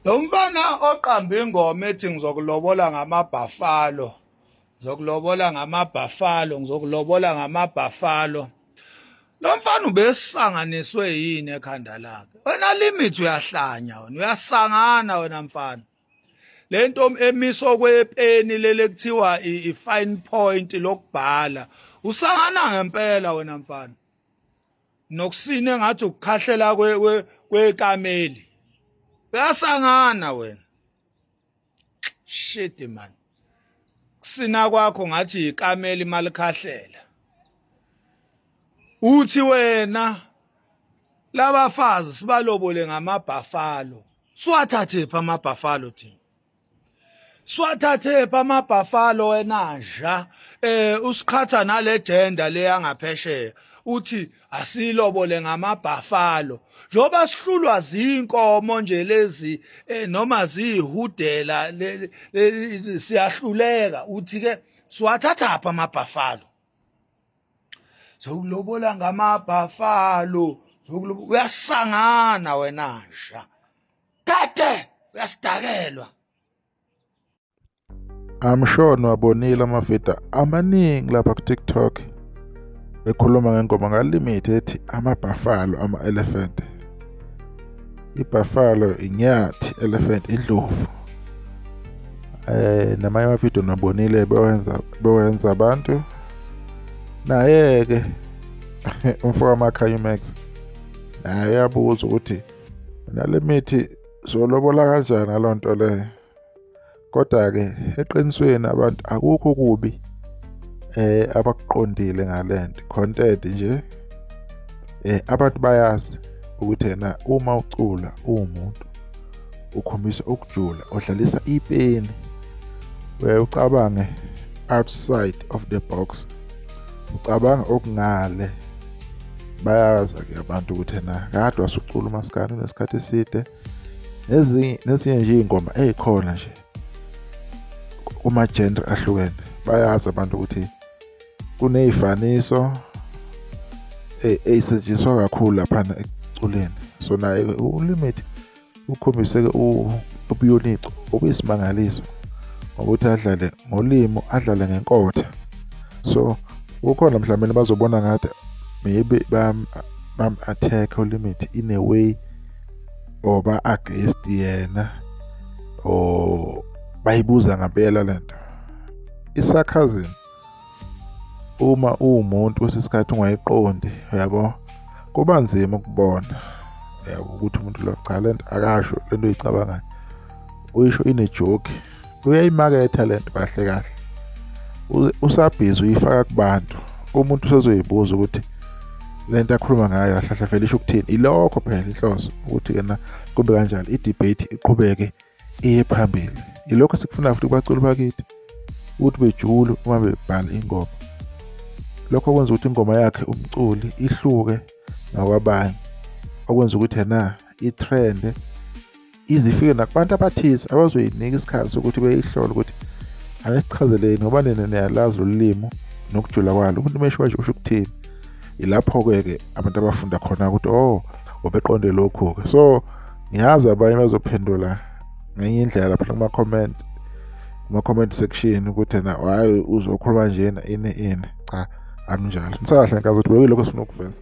Lo mfana oqamba ingoma ethi ngizokulobola ngamabhafalo, ngizokulobola ngamabhafalo, ngizokulobola ngamabhafalo. Lo mfana ubesanganiswe yini ekhanda lakhe? Wena limit uyahlanya wena, uyasangana wena mfana. Lento emiso kwepeni lele kuthiwa i-fine point lokubhala. Usangana ngempela wena mfana. Nokusina engathi ukukhahlela kwekameli. Uyasangana wena. Shit man. Kusina kwakho ngathi ikameli malikhahlela. Uthi wena labafazi sibalobole ngamabhafalo. Siwathathe phi amabhafalo thina? Siwathathe phi amabhafalo wena nja? Usiqhatha nale gender le yangaphesheya. Uthi asilobole ngamabhafalo. Njengoba sihlulwa zinkomo nje lezi noma zihudela siyahluleka uthi ke siwathatha phi amabhafalo? Zokulobola ngamabhafalo, uyasangana wena nja. Kade uyasidakelwa. I'm sure niwabonile amavidiyo amaningi lapha ku-TikTok bekhuluma ngengoma ngaLimit ethi ama-buffalo, ama-elephant. I-buffalo inyathi, elephant indlovu. Namanye amavidiyo niwabonile bewenza abantu. Naye-ke umfo kaMakhanya uMax naye uyabuza ukuthi nale mithi solobola kanjani ngaloo nto leyo. Kodwa-ke eqinisweni abantu akukho okubi abakuqondile ngalento content nje. Abantu bayazi ukuthi yena uma ucula uwumuntu ukhombisa ukujula, udlalisa ipeni, uyaye ucabange outside of the box, ucabanga okungale. Bayazi-ke abantu ukuthi yena kade wasucula umaskandi unesikhathi eside, nezinye nje iy'ngoma ey'khona nje kuma-genre ahlukene. Bayazi abantu ukuthi kuney'faniso ey'setshenziswa kakhulu laphana ekuculeni. So naye uLimit ukhombise-ke ubuyonico obuyisimangaliso ngokuthi adlale ngolimo, adlale ngenkotha. So kukhona mhlawumbe bazobona ngathi maybe bam-attack uLimit in a way or ba-against yena or bayibuza ngempela lento. I-sarcasm uma uwumuntu kwesinye isikhathi ungayiqondi, uyabo, kuba nzima ukubona, uyabo, ukuthi umuntu lo cha lento akasho lento oyicabangayo, uyisho ine joke, uyayimaketha lento kahle kahle, usabhizi uyifaka kubantu, umuntu usezoyibuza ukuthi lento akhuluma ngayo kahle kahle vele isho ukuthini. Ilokho phela inhloso ukuthi yena kube kanjalo, i-debate iqhubeke iye phambili. Ilokho esikufunayo futhi kubaculi bakithi, ukuthi bejule uma bebhala ingoma. Lokho kwenza ukuthi ingoma yakhe umculi ihluke nakwabanye, okwenza ukuthi yena i-trend ize ifike nakubantu abathize abazoyinika isikhathi sokuthi beyihlole ukuthi anisichazeleni, ngoba nina niyalazi lolu limi nokujula kwalo, umuntu uma esho kanje usho ukuthini. Ilapho-ke ke abantu abafunda khona ukuthi oh ubeqonde lokhu-ke. So ngiyazi abanye bazophendula ngenye indlela lapha kuma-comment section ukuthi yena hhayi uzokhuluma njena ini ini. Cha, akunjalo. Nisakahle nkazi ukuthi bekuyilokho esifuna ukuveza.